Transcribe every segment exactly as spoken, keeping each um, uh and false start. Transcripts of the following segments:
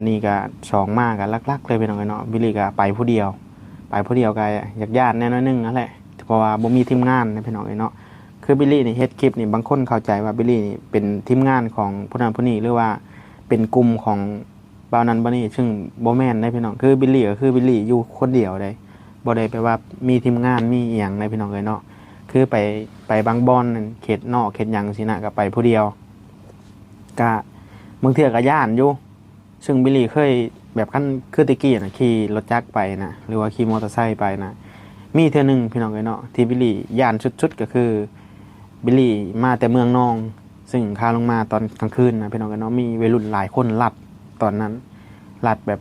นี่ก็สองมาก็หลักๆเลยพี่น้องเอ้ยเนาะ บิลลี่ก็ไปผู้เดียว ไปผู้เดียวก็อยากย้านแหน่น้อยหนึ่งนั่นแหละ เพราะว่าบ่มีทีมงานนะพี่น้องเอ้ยเนาะ คือบิลลี่นี่เฮ็ดคลิปนี่ บางคนเข้าใจว่าบิลลี่นี่เป็นทีมงานของผู้นั้นผู้นี้ หรือว่าเป็นกลุ่มของบ่าวนั้นบ่าวนี้ ซึ่งบ่แม่นเด้พี่น้อง คือบิลลี่ก็คือบิลลี่อยู่คนเดียวเด้ บ่ได้แปลว่ามีทีมงานมีอีหยังเด้พี่น้องเอ้ยเนาะ คือไป ไปบางบ่อนเขตนอกเขตหยังซี้นะ ก็ไปผู้เดียว ก็บางเทื่อก็ย้านอยู่ ซึ่งบิลลี่เคยแบบคัน คือแต่กี้นะ ขี่รถจักรไปนะ หรือว่าขี่มอเตอร์ไซค์ไปนะ มีเทื่อหนึ่งพี่น้องเอ้ยเนาะ ที่บิลลี่ย้านสุดๆก็คือ บิลลี่มาแต่เมืองนอง ซึ่งขาลงมาตอนกลางคืนนะพี่น้องเอ้ยเนาะ มีวัยรุ่นหลายคนลัดตอนนั้น ลัดแบบ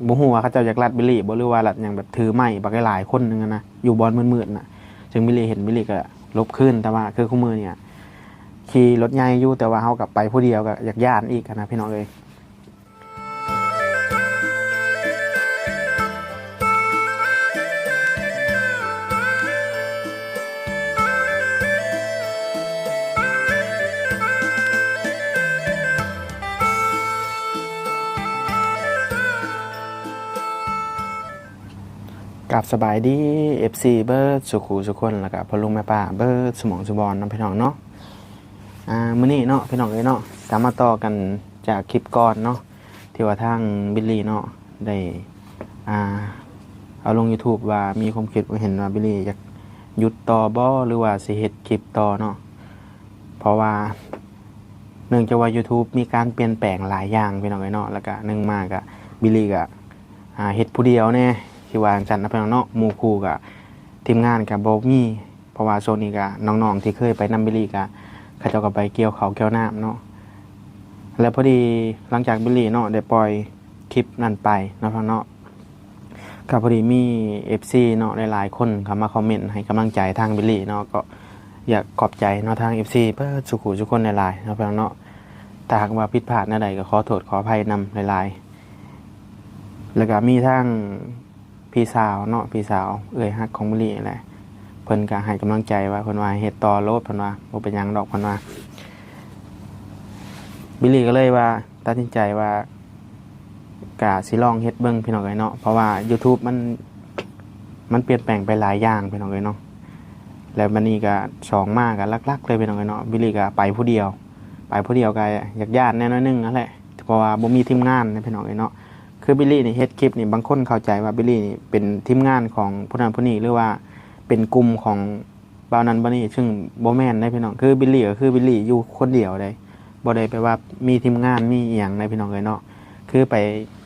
บ่ฮู้ว่าเขาเจ้าอยากลัดบิลลี่บ่ หรือว่าลัดหยัง แบบถือไม้บักหลายๆคนหนึ่งอะนะ อยู่บ่อนมืดๆนะ ซึ่งบิลลี่เห็น บิลลี่ก็หลบคืน แต่ว่าคือคู่มือเนี่ย ขี่รถใหญ่อยู่ แต่ว่าเฮาก็ไปผู้เดียวก็อยากย้านอีกอะนะพี่น้องเอ้ย กับสบายดี เอฟซี เบิดสุขูสุคน แล้วก็พ่อลุงแม่ป้าเบิดสุหม่องสุบอนเนาะพี่น้องเนาะ อ่า มื้อนี้เนาะพี่น้องเอ้ยเนาะ ก็มาต่อกันจากคลิปก่อนเนาะ ที่ว่าทางบิลลี่เนาะ ได้ อ่า เอาลง YouTube ว่ามีความคิดเห็นว่าบิลลี่อยากหยุดต่อบ่ หรือว่าสิเฮ็ดคลิปต่อเนาะ เพราะว่าเนื่องจากว่า YouTube มีการเปลี่ยนแปลงหลายอย่างพี่น้องเอ้ยเนาะ แล้วก็หนึ่งมาก็บิลลี่ก็ อ่า เฮ็ดผู้เดียวแหน่ ที่ว่าจั่งซั้นนะพี่น้องเนาะ หมู่คู่ก็ทีมงานก็บ่มี เพราะว่าช่วงนี้ก็น้องๆที่เคยไปนำบิลลี่ก็เขาเจ้าก็ไปเกี่ยวข้าวเกี่ยวน้ำเนาะ แล้วพอดีหลังจากบิลลี่เนาะได้ปล่อยคลิปนั้นไปเนาะพี่น้องเนาะ ก็พอดีมี เอฟซี เนาะหลายๆคนเข้ามาคอมเมนต์ให้กำลังใจทางบิลลี่เนาะ ก็อยากขอบใจเนาะทาง เอฟซี เบิดสุขูสุคนหลายๆเนาะพี่น้องเนาะ ถ้าหากว่าผิดพลาดแนวใดก็ขอโทษขออภัยนำหลายๆ แล้วก็มีทางพี่สาวเนาะ พี่สาวเอื้อยฮักของบิลลี่แหละ เพิ่นก็ให้กำลังใจว่า เพิ่นว่าให้เฮ็ดต่อโลด เพิ่นว่าบ่เป็นหยังดอก เพิ่นว่า บิลลี่ก็เลยว่าตัดสินใจว่า กะสิลองเฮ็ดเบิ่งพี่น้องเอ้ยเนาะ เพราะว่า YouTube มัน มันเปลี่ยนแปลงไปหลายอย่างพี่น้องเอ้ยเนาะ แล้วบัดนี้ก็สองมาก็หลักๆเลยพี่น้องเอ้ยเนาะ บิลลี่ก็ไปผู้เดียว ไปผู้เดียวก็อยากย้านแหน่น้อยหนึ่งนั่นแหละ เพราะว่าบ่มีทีมงานนะพี่น้องเอ้ยเนาะ คือบิลลี่นี่เฮ็ดคลิปนี่ บางคนเข้าใจว่าบิลลี่นี่เป็นทีมงานของผู้นั้นผู้นี้ หรือว่าเป็นกลุ่มของบ่าวนั้นบ่าวนี้ ซึ่งบ่แม่นเด้พี่น้อง คือบิลลี่ก็คือบิลลี่อยู่คนเดียวเด้ บ่ได้แปลว่ามีทีมงานมีอีหยังเด้พี่น้องเอ้ยเนาะ คือไป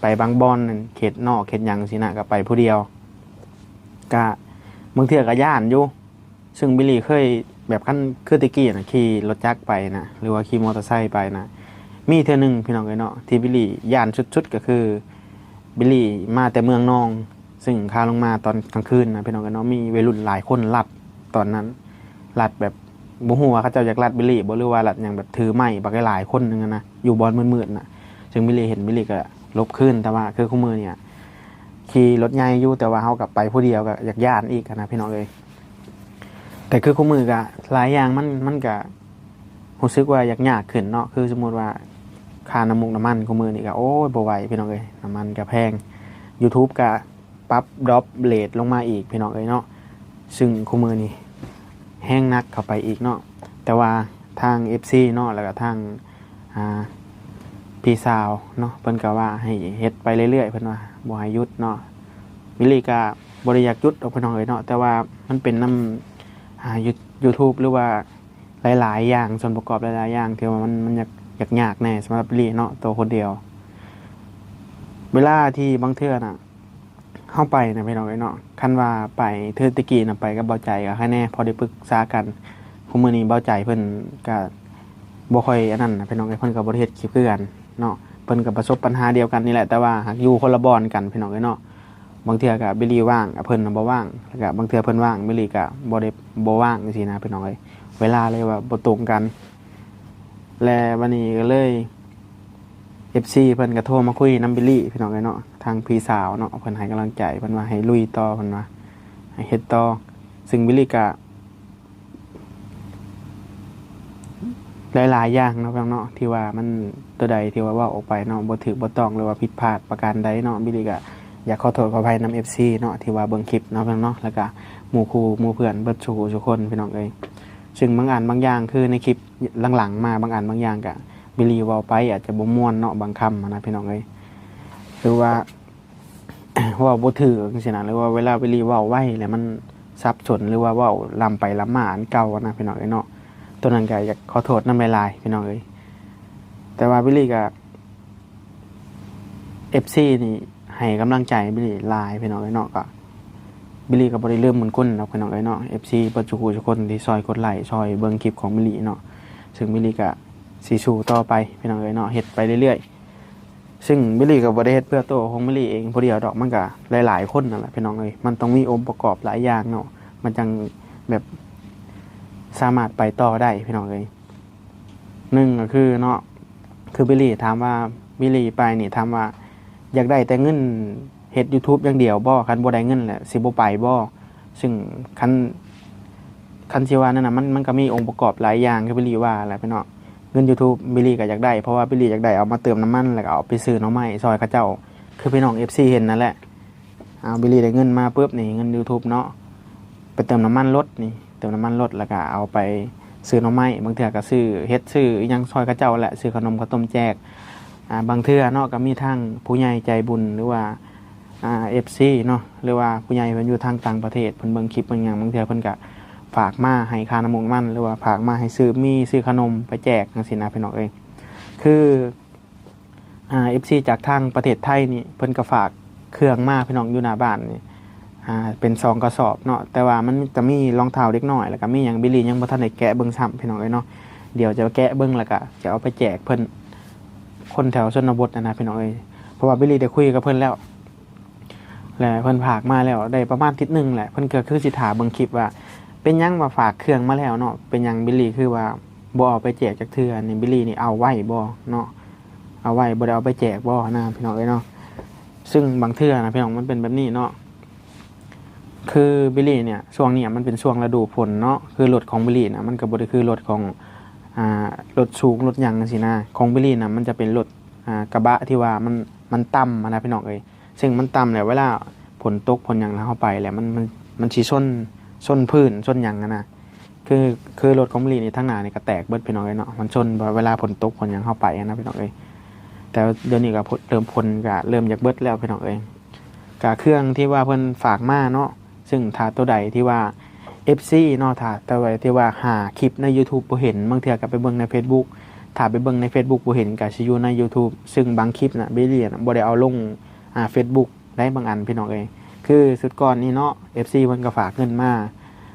ไปบางบ่อนเขตนอกเขตหยังซี้นะ ก็ไปผู้เดียว ก็บางเทื่อก็ย้านอยู่ ซึ่งบิลลี่เคยแบบคัน คือแต่กี้นะ ขี่รถจักรไปนะ หรือว่าขี่มอเตอร์ไซค์ไปนะ มีเทื่อหนึ่งพี่น้องเอ้ยเนาะ ที่บิลลี่ย้านสุดๆก็คือ บิลลี่มาแต่เมืองนอง ซึ่งขาลงมาตอนกลางคืนนะพี่น้องเอ้ยเนาะ มีวัยรุ่นหลายคนลัดตอนนั้น ลัดแบบบ่ฮู้ว่าเขาเจ้าอยากลัดบิลลี่บ่ หรือว่าลัดหยัง แบบถือไม้บักหลายๆคนหนึ่งอะนะ อยู่บ่อนมืดๆนะ ซึ่งบิลลี่เห็น บิลลี่ก็หลบคืน แต่ว่าคือคู่มือเนี่ย ขี่รถใหญ่อยู่ แต่ว่าเฮาก็ไปผู้เดียวก็อยากย้านอีกอะนะพี่น้องเอ้ย แต่คือคู่มือก็หลายอย่างมัน มันก็รู้สึกว่าอยากยากขึ้นเนาะ คือสมมุติว่าค่าน้ำมุกน้ำมันคู่มือนี่ก็ โอ้ย บ่ไหวพี่น้องเอ้ย น้ำมันก็แพง YouTube ก็ปรับดรอปเรทลงมาอีกพี่น้องเอ้ยเนาะ ซึ่งคู่มือนี่แฮงหนักเข้าไปอีกเนาะ แต่ว่าทาง เอฟซี เนาะ แล้วก็ทาง อ่า พี่สาวเนาะ เพิ่นก็ว่าให้เฮ็ดไปเรื่อยๆ เพิ่นว่าบ่ให้หยุดเนาะ บิลลี่ก็บ่ได้อยากหยุดดอกพี่น้องเอ้ยเนาะ แต่ว่ามันเป็นนำ อ่า ยู- YouTube หรือว่าหลายๆอย่าง ส่วนประกอบหลายๆอย่างที่ว่ามัน มันยาก ยากๆแหน่สำหรับบิลลี่เนาะ ตัวคนเดียว เวลาที่บางเทื่อน่ะ เฮาไปนะพี่น้องเอ้ยเนาะ คันว่าไปเทื่อแต่กี้น่ะ ไปกับบ่าวใจก็ใครแหน่ พอได้ปรึกษากัน คู่มื้อนี้บ่าวใจเพิ่นก็บ่ค่อยอันนั้นนะพี่น้องเอ้ย เพิ่นก็บ่ได้เฮ็ดคลิปคือกันเนาะ เพิ่นก็ประสบปัญหาเดียวกันนี่แหละ แต่ว่าหากอยู่คนละบ่อนกันพี่น้องเอ้ยเนาะ บางเทื่อก็บิลลี่ว่าง เพิ่นน่ะบ่ว่าง แล้วก็บางเทื่อเพิ่นว่าง บิลลี่ก็บ่ได้ บ่ว่างจั่งซี้นะพี่น้องเอ้ย เวลาเลยว่าบ่ตรงกัน และบัดนี้ก็เลย เอฟซี เพิ่นก็โทรมาคุยนำบิลลี่พี่น้องเอ้ยเนาะ ทางพี่สาวเนาะ เพิ่นให้กำลังใจ เพิ่นว่าให้ลุยต่อ เพิ่นว่าให้เฮ็ดต่อ ซึ่งบิลลี่ก็ หลายๆอย่างเนาะพี่น้องเนาะ ที่ว่ามันตัวใดที่ว่าเว้าออกไปเนาะ บ่ถูกบ่ต้อง หรือว่าผิดพลาดประการใดเนาะ บิลลี่ก็อยากขอโทษขออภัยนำ เอฟซี เนาะ ที่ว่าเบิ่งคลิปเนาะพี่น้องเนาะ แล้วก็หมู่คู่หมู่เพื่อนเบิดสู่สู่คนพี่น้องเอ้ย ซึ่งบางอันบางอย่างคือในคลิปหลังๆมา บางอันบางอย่างก็บิลลี่เว้าไปอาจจะบ่ม่วนเนาะ บางคำหั้นนะพี่น้องเอ้ย หรือว่า เว้าบ่ถูกจังซี้นะ หรือว่าเวลาบิลลี่เว้าไวแล้วมันสับสน หรือว่าเว้าล้ำไปล้ำมาอันเก่าหั้นนะพี่น้องเอ้ยเนาะ ตัวนั้นก็อยากขอโทษนำหลายๆพี่น้องเอ้ย แต่ว่าบิลลี่ก็ เอฟซี นี่ให้กำลังใจบิลลี่หลายพี่น้องเอ้ยเนาะ ก็บิลลี่ก็บ่ได้ลืมบุญคุณดอกพี่น้องเอ้ยเนาะ เอฟซี เบิดสู่คู่สู่คนที่ซอยกดไลค์ ซอยเบิ่งคลิปของบิลลี่เนาะ ซึ่งบิลลี่ก็สิสู้ต่อไปพี่น้องเอ้ยเนาะ เฮ็ดไปเรื่อยๆ ซึ่งบิลลี่ก็บ่ได้เฮ็ดเพื่อตัวของบิลลี่เองผู้เดียวดอก มันก็หลายๆคนนั่นแหละพี่น้องเอ้ย มันต้องมีองค์ประกอบหลายอย่างเนาะ มันจั่งแบบสามารถไปต่อได้พี่น้องเอ้ย หนึ่งก็คือเนาะ คือบิลลี่ถามว่า บิลลี่ไปนี่ถามว่า อยากได้แต่เงินเฮ็ด YouTube อย่างเดียวบ่ คันบ่ได้เงินแหละสิบ่ไปบ่ ซึ่งคัน คันสิว่านั่นน่ะ มัน มันก็มีองค์ประกอบหลายอย่าง คือบิลลี่ว่าแหละพี่น้อง เงิน YouTube บิลลี่ก็อยากได้ เพราะว่าบิลลี่อยากได้เอามาเติมน้ำมัน แล้วก็เอาไปซื้อหน่อไม้ซอยเขาเจ้า คือพี่น้อง เอฟซี เห็นนั่นแหละ เอาบิลลี่ได้เงินมาปุ๊บนี่ เงิน YouTube เนาะ ไปเติมน้ำมันรถนี่ เติมน้ำมันรถ แล้วก็เอาไปซื้อหน่อไม้ บางเทื่อก็ซื้อเห็ด ซื้ออิหยังซอยเขาเจ้าแหละ ซื้อขนมข้าวต้มแจก อ่า บางเทื่อเนาะ ก็มีทางผู้ใหญ่ใจบุญ หรือว่า อ่า เอฟซี เนาะ หรือว่าผู้ใหญ่เพิ่นอยู่ทางต่างประเทศ เพิ่นเบิ่งคลิปเบิ่งหยัง บางเทื่อเพิ่นก็ฝากมาให้ค่าน้ำมัน หรือว่าฝากมาให้ซื้อหมี่ ซื้อขนมไปแจกจังซี้นะพี่น้องเอ้ย คือ อ่า เอฟซี จากทางประเทศไทยนี่ เพิ่นก็ฝากเครื่องมาพี่น้อง อยู่หน้าบ้านนี่ อ่า เป็นสองกระสอบเนาะ แต่ว่ามันจะมีรองเท้าเด็กน้อย แล้วก็มีหยัง บิลลี่ยังบ่ทันได้แกะเบิ่งซ้ำพี่น้องเอ้ยเนาะ เดี๋ยวจะแกะเบิ่ง แล้วก็จะเอาไปแจกเพิ่น คนแถวชนบทนะนะพี่น้องเอ้ย เพราะว่าบิลลี่ได้คุยกับเพิ่นแล้ว และเพิ่นฝากมาแล้วได้ประมาณอาทิตย์หนึ่งแหละ เพิ่นก็คือสิถ่าเบิ่งคลิปว่า เป็นหยังว่าฝากเครื่องมาแล้วเนาะ เป็นหยังบิลลี่คือว่าบ่เอาไปแจกจักเทื่อนี่ บิลลี่นี่เอาไว้บ่เนาะ เอาไว้บ่ได้เอาไปแจกบ่นะพี่น้องเอ้ยเนาะ ซึ่งบางเทื่อนะพี่น้อง มันเป็นแบบนี้เนาะ คือบิลลี่เนี่ย ช่วงนี้มันเป็นช่วงฤดูฝนเนาะ คือรถของบิลลี่นะ มันก็บ่ได้คือรถของ อ่า รถสูงรถหยังจังซี้นะ ของบิลลี่นะ มันจะเป็นรถ อ่า กระบะที่ว่ามัน มันต่ำหั้นนะพี่น้องเอ้ย ซึ่งมันต่ำแหละ เวลาฝนตกฝนหยังแล้วเฮาไปแหละ มัน มัน มันสิชน ชนพื้นชนหยังหั้นนะ คือ คือรถของบิลลี่นี่ทางหน้านี่ก็แตกเบิดพี่น้องเอ้ยเนาะ มันชนเวลาฝนตกฝนหยังเฮาไปหั้นนะพี่น้องเอ้ย แต่เดี๋ยวนี้ก็เริ่ม ฝนก็เริ่มอยากเบิดแล้วพี่น้องเอ้ย ก็เครื่องที่ว่าเพิ่นฝากมาเนาะ ซึ่งถ้าตัวใดที่ว่า เอฟซี เนาะ ถ้าตัวใดที่ว่าหาคลิปใน YouTube บ่เห็น บางเทื่อก็ไปเบิ่งใน Facebook ถ้าไปเบิ่งใน Facebook บ่เห็นก็สิอยู่ใน YouTube ซึ่งบางคลิปน่ะ บิลลี่น่ะบ่ได้เอาลง อ่า Facebook ได้บางอันพี่น้องเอ้ย คือชุดก่อนนี่เนาะ เอฟซี เพิ่นก็ฝากเงินมา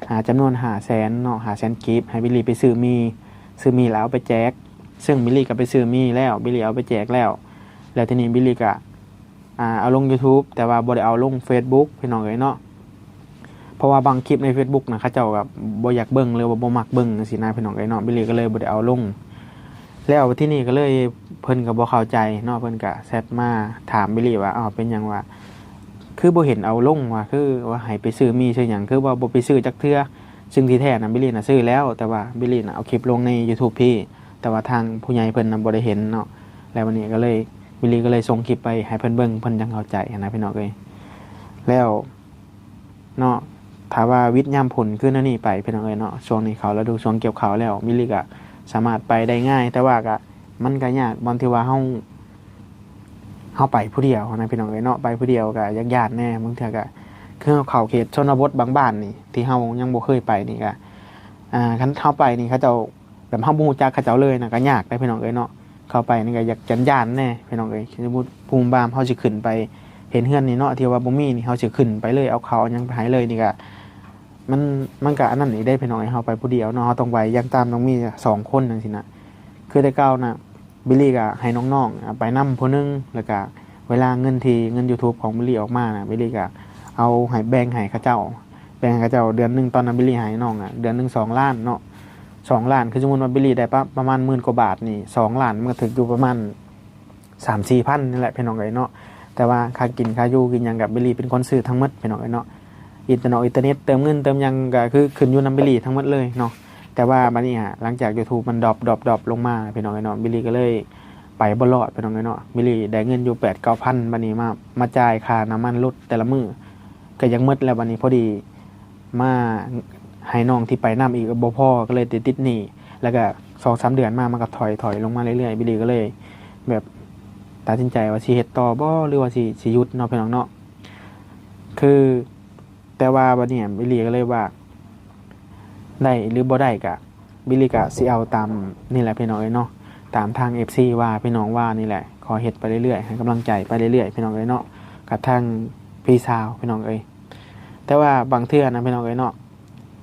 อ่า จำนวนห้าแสนเนาะ ห้าแสนกีบ ให้บิลลี่ไปซื้อหมี่ ซื้อหมี่แล้วเอาไปแจก ซึ่งบิลลี่ก็ไปซื้อหมี่แล้ว บิลลี่เอาไปแจกแล้ว แล้วทีนี้บิลลี่ก็ อ่า เอาลง YouTube แต่ว่าบ่ได้เอาลง Facebook พี่น้องเอ้ยเนาะ เพราะว่าบางคลิปใน Facebook นะ เขาเจ้าก็บ่อยากเบิ่ง หรือว่าบ่มักเบิ่งจังซี้นะพี่น้องเอ้ยเนาะ บิลลี่ก็เลยบ่ได้เอาลง แล้วทีนี้ก็เลย เพิ่นก็บ่เข้าใจเนาะ เพิ่นก็แชทมาถามบิลลี่ว่า อ้าว เป็นหยังวะ คือบ่เห็นเอาลงวะ คือว่าให้ไปซื้อหมี่ซื้อหยัง คือว่าบ่ไปซื้อจักเทื่อ ซึ่งที่แท้นะบิลลี่นะซื้อแล้ว แต่ว่าบิลลี่นะเอาคลิปลงใน YouTube พี่ แต่ว่าทางผู้ใหญ่เพิ่นนะบ่ได้เห็นเนาะ แล้ววันนี้ก็เลย บิลลี่ก็เลยส่งคลิปไปให้เพิ่นเบิ่ง เพิ่นจั่งเข้าใจหั้นนะพี่น้องเอ้ย แล้วเนาะ ถ้าว่าหวิดยามฝนคือแนวนี้ไปพี่น้องเอ้ยเนาะ ช่วงนี้เข้าฤดูช่วงเกี่ยวข้าวแล้ว บิลลี่ก็สามารถไปได้ง่าย แต่ว่าก็ มันก็ยากบ่อนที่ว่าเฮา เฮาไปผู้เดียวหั้นนะพี่น้องเอ้ยเนาะ ไปผู้เดียวก็ยากๆแหน่ บางเทื่อก็ คือเฮาเข้าเขตชนบทบางบ้านนี่ ที่เฮายังบ่เคยไปนี่ก็ อ่า คันเฮาไปนี่เขาเจ้า แบบเฮาบ่รู้จักเขาเจ้าเลยนะ ก็ยากเด้พี่น้องเอ้ยเนาะ เข้าไปนี่ก็อยากย้านๆแหน่พี่น้องเอ้ย สมมุติภูมิบ้านเฮาสิขึ้นไป เห็นเฮือนนี่เนาะ ที่ว่าบ่มีนี่ เฮาสิขึ้นไปเลย เอาข้าวเอาหยังไปให้เลยนี่ก็ มัน มันก็อันนั้นอีกเด้พี่น้องเอ้ย เฮาไปผู้เดียวเนาะ เฮาต้องไปอย่างต่ำต้องมีสองคนจังซี้นะ คือแต่เก่านะ บิลลี่ก็ให้น้องๆ อ่ะ ไปนำผู้หนึ่ง แล้วก็เวลาเงินที่ เงิน YouTube ของบิลลี่ออกมานะ บิลลี่ก็เอาให้ แบ่งให้เขาเจ้า แบ่งให้เขาเจ้า เดือนหนึ่ง ตอนนั้นบิลลี่ให้น้องอ่ะ เดือนหนึ่งสองล้านเนาะ สองล้าน คือสมมุติว่าบิลลี่ได้ปะ ประมาณหมื่นกว่าบาทนี่ สองล้าน มันก็ถืกอยู่ประมาณสามสี่พันนี่แหละพี่น้องเอ้ยเนาะ แต่ว่าค่ากินค่าอยู่กินหยังก็บิลลี่เป็นคนซื้อทั้งหมดพี่น้องเอ้ยเนาะ อินเทอร์เน็ต อินเทอร์เน็ต เติมเงินเติมหยังก็คือขึ้นอยู่นำบิลลี่ทั้งหมดเลยเนาะ แต่ว่าบัดนี้ฮะ หลังจาก YouTube มันดรอปดรอปดรอปลงมาพี่น้องเอ้ยเนาะ บิลลี่ก็เลยไปบ่รอดพี่น้องเอ้ยเนาะ บิลลี่ได้เงินอยู่แปดเก้าพัน บัดนี้มามาจ่ายค่าน้ำมันรถแต่ละมื้อ ก็ยังหมดแล้ว บัดนี้พอดีมาให้น้องที่ไปนำอีกบ่พอ ก็เลยติดติดหนี้ แล้วก็สองสามเดือนมามันก็ถอยถอยลงมาเรื่อยๆ บิลลี่ก็เลยแบบตัดสินใจว่าสิเฮ็ดต่อบ่ หรือว่าสิสิหยุดเนาะพี่น้องเนาะ คือแต่ว่าบัดนี้บิลลี่ก็เลยว่า ได้หรือบ่ได้ก็บิลลี่ก็สิเอาตามนี่แหละพี่น้องเอ้ยเนาะ ตามทาง เอฟซี ว่าพี่น้องว่านี่แหละ ขอเฮ็ดไปเรื่อยๆ ให้กำลังใจไปเรื่อยๆ พี่น้องเอ้ยเนาะ กับทางพี่สาวพี่น้องเอ้ย แต่ว่าบางเทื่อนะพี่น้องเอ้ยเนาะ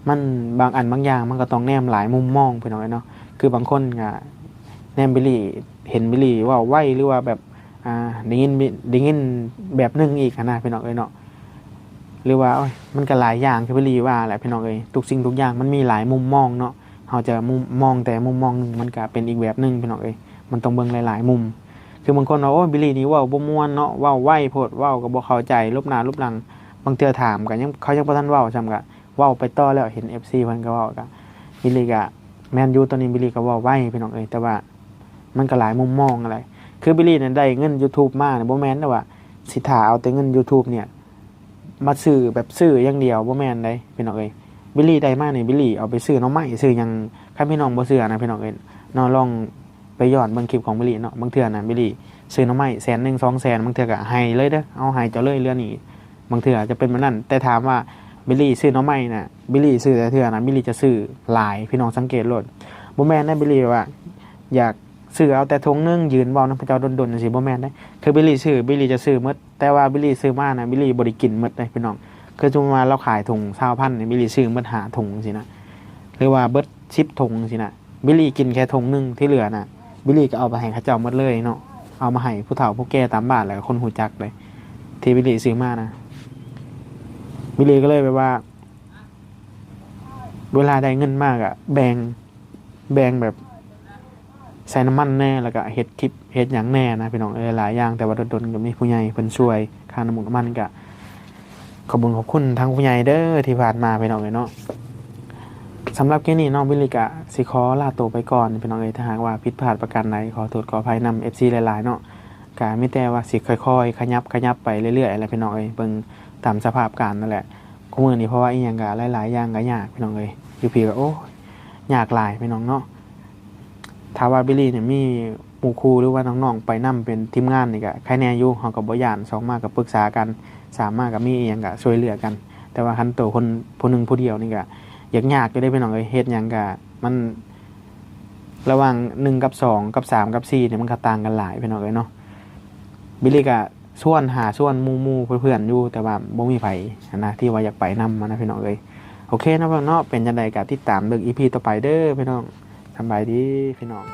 มันบางอันบางอย่างมันก็ต้องแนมหลายมุมมองพี่น้องเอ้ยเนาะ คือบางคนก็แนมบิลลี่ เห็นบิลลี่เว้าไว หรือว่าแบบ อ่า ได้ยินบิ ได้ยินแบบหนึ่งอีกหั้นนะพี่น้องเอ้ยเนาะ หรือว่า โอ้ย มันก็หลายอย่างคือบิลลี่ว่าแหละพี่น้องเอ้ย ทุกสิ่งทุกอย่างมันมีหลายมุมมองเนาะ เฮาจะมุมมองแต่มุมมองหนึ่ง มันก็เป็นอีกแบบหนึ่งพี่น้องเอ้ย มันต้องเบิ่งหลายๆมุม คือบางคนว่า โอ้ย บิลลี่นี่เว้าบ่ม่วนเนาะ เว้าไวโพด เว้าก็บ่เข้าใจ ลบหน้าลบหลัง บางเทื่อถามก็ยัง เขายังบ่ทันเว้าซ้ำ ก็เว้าไปต่อแล้ว เห็น เอฟซี เพิ่นก็เว้า ก็บิลลี่ก็แม่นอยู่ ตอนนี้บิลลี่ก็เว้าไวพี่น้องเอ้ย แต่ว่ามันก็หลายมุมมองอะไร คือบิลลี่เนี่ยได้เงิน YouTube มาเนี่ย บ่แม่นแต่ว่าสิถ่าเอาแต่เงิน YouTube เนี่ย มาซื้อแบบซื้ออย่างเดียว บ่แม่นเด้พี่น้องเอ้ย บิลลี่ได้มานี่ บิลลี่เอาไปซื้อหน่อไม้ซื้อหยัง คันพี่น้องบ่เชื่อนะพี่น้องเอ้ยเนาะ ลองไปย้อนเบิ่งคลิปของบิลลี่เนาะ บางเทื่อนะบิลลี่ซื้อหน่อไม้แสนหนึ่ง สองแสน บางเทื่อก็ให้เลยเด้อ เอาให้เจ้าเลย เหลือหนี้ บางเทื่อจะเป็นแบบนั้น แต่ถามว่าบิลลี่ซื้อหน่อไม้น่ะ บิลลี่ซื้อแต่เทื่อนะ บิลลี่จะซื้อหลาย พี่น้องสังเกตโลด บ่แม่นนะ บิลลี่ว่า อยากซื้อเอาแต่ถุงหนึ่ง ยืนเว้านำเขาเจ้าดนๆจังซี้ บ่แม่นเด้ คือบิลลี่ซื้อ บิลลี่จะซื้อหมด แต่ว่าบิลลี่ซื้อมานะ บิลลี่บ่ได้กินหมดเด้พี่น้อง คือสมมุติว่าเราขายถุงซาวพันนี่ บิลลี่ซื้อหมดห้าถุงจังซี้นะ หรือว่าเบิดสิบถุงจังซี้นะ บิลลี่กินแค่ถุงหนึ่ง ที่เหลือน่ะ บิลลี่ก็เอาไปให้เขาเจ้าหมดเลยเนาะ เอามาให้ผู้เฒ่าผู้แก่ตามบ้าน แล้วก็คนรู้จักเลย ที่บิลลี่ซื้อมานะ บิลลี่ก็เลยแบบว่า เวลาได้เงินมาก็แบ่ง แบ่งแบบ ใส่น้ำมันแหน่ แล้วก็เฮ็ดคลิปเฮ็ดหยังแหน่นะพี่น้องเอ้ย หลายอย่าง แต่ว่าโดนๆก็มีผู้ใหญ่เพิ่นช่วย ค่าน้ำมันก็ ขอบคุณขอบคุณทางผู้ใหญ่เด้อที่ผ่านมาพี่น้องเอ้ยเนาะ สำหรับคลิปนี้เนาะ บิลลี่ก็สิขอลาตัวไปก่อนพี่น้องเอ้ย ถ้าหากว่าผิดพลาดประการใด ขอโทษขออภัยนำ เอฟซี หลายๆเนาะ ก็มีแต่ว่าสิค่อยๆขยับขยับไปเรื่อยๆแหละพี่น้องเอ้ย เบิ่งตามสภาพการณ์นั่นแหละ คุมื้อนี้เพราะว่าอีหยังก็หลายๆอย่างก็ยากพี่น้องเอ้ย อยู่พี้ก็ โอ้ย ยากหลายพี่น้องเนาะ ถ้าว่าบิลลี่เนี่ยมีหมู่คู่หรือว่าน้องๆไปนำเป็นทีมงานนี่ก็ใครแหน่อยู่ เฮาก็บ่ย้าน สองมาก็ปรึกษากัน สามมาก็มีอีหยังก็ช่วยเหลือกัน แต่ว่าคันโตคนผู้หนึ่งผู้เดียวนี่ก็ยากๆอยู่เด้พี่น้องเอ้ย เฮ็ดหยังก็มัน ระหว่างหนึ่งกับสองกับสามกับสี่เนี่ยมันก็ต่างกันหลายพี่น้องเอ้ยเนาะ บิลลี่ก็ชวนหาชวนหมู่ๆเพื่อนๆอยู่ แต่ว่าบ่มีไผหั้นนะที่ว่าอยากไปนำหั้นนะพี่น้องเอ้ย โอเคนะพี่น้องเนาะ เป็นจั่งใดก็ติดตามเบิ่ง อีพี ต่อไปเด้อพี่น้อง สำบายดีพี่น้อง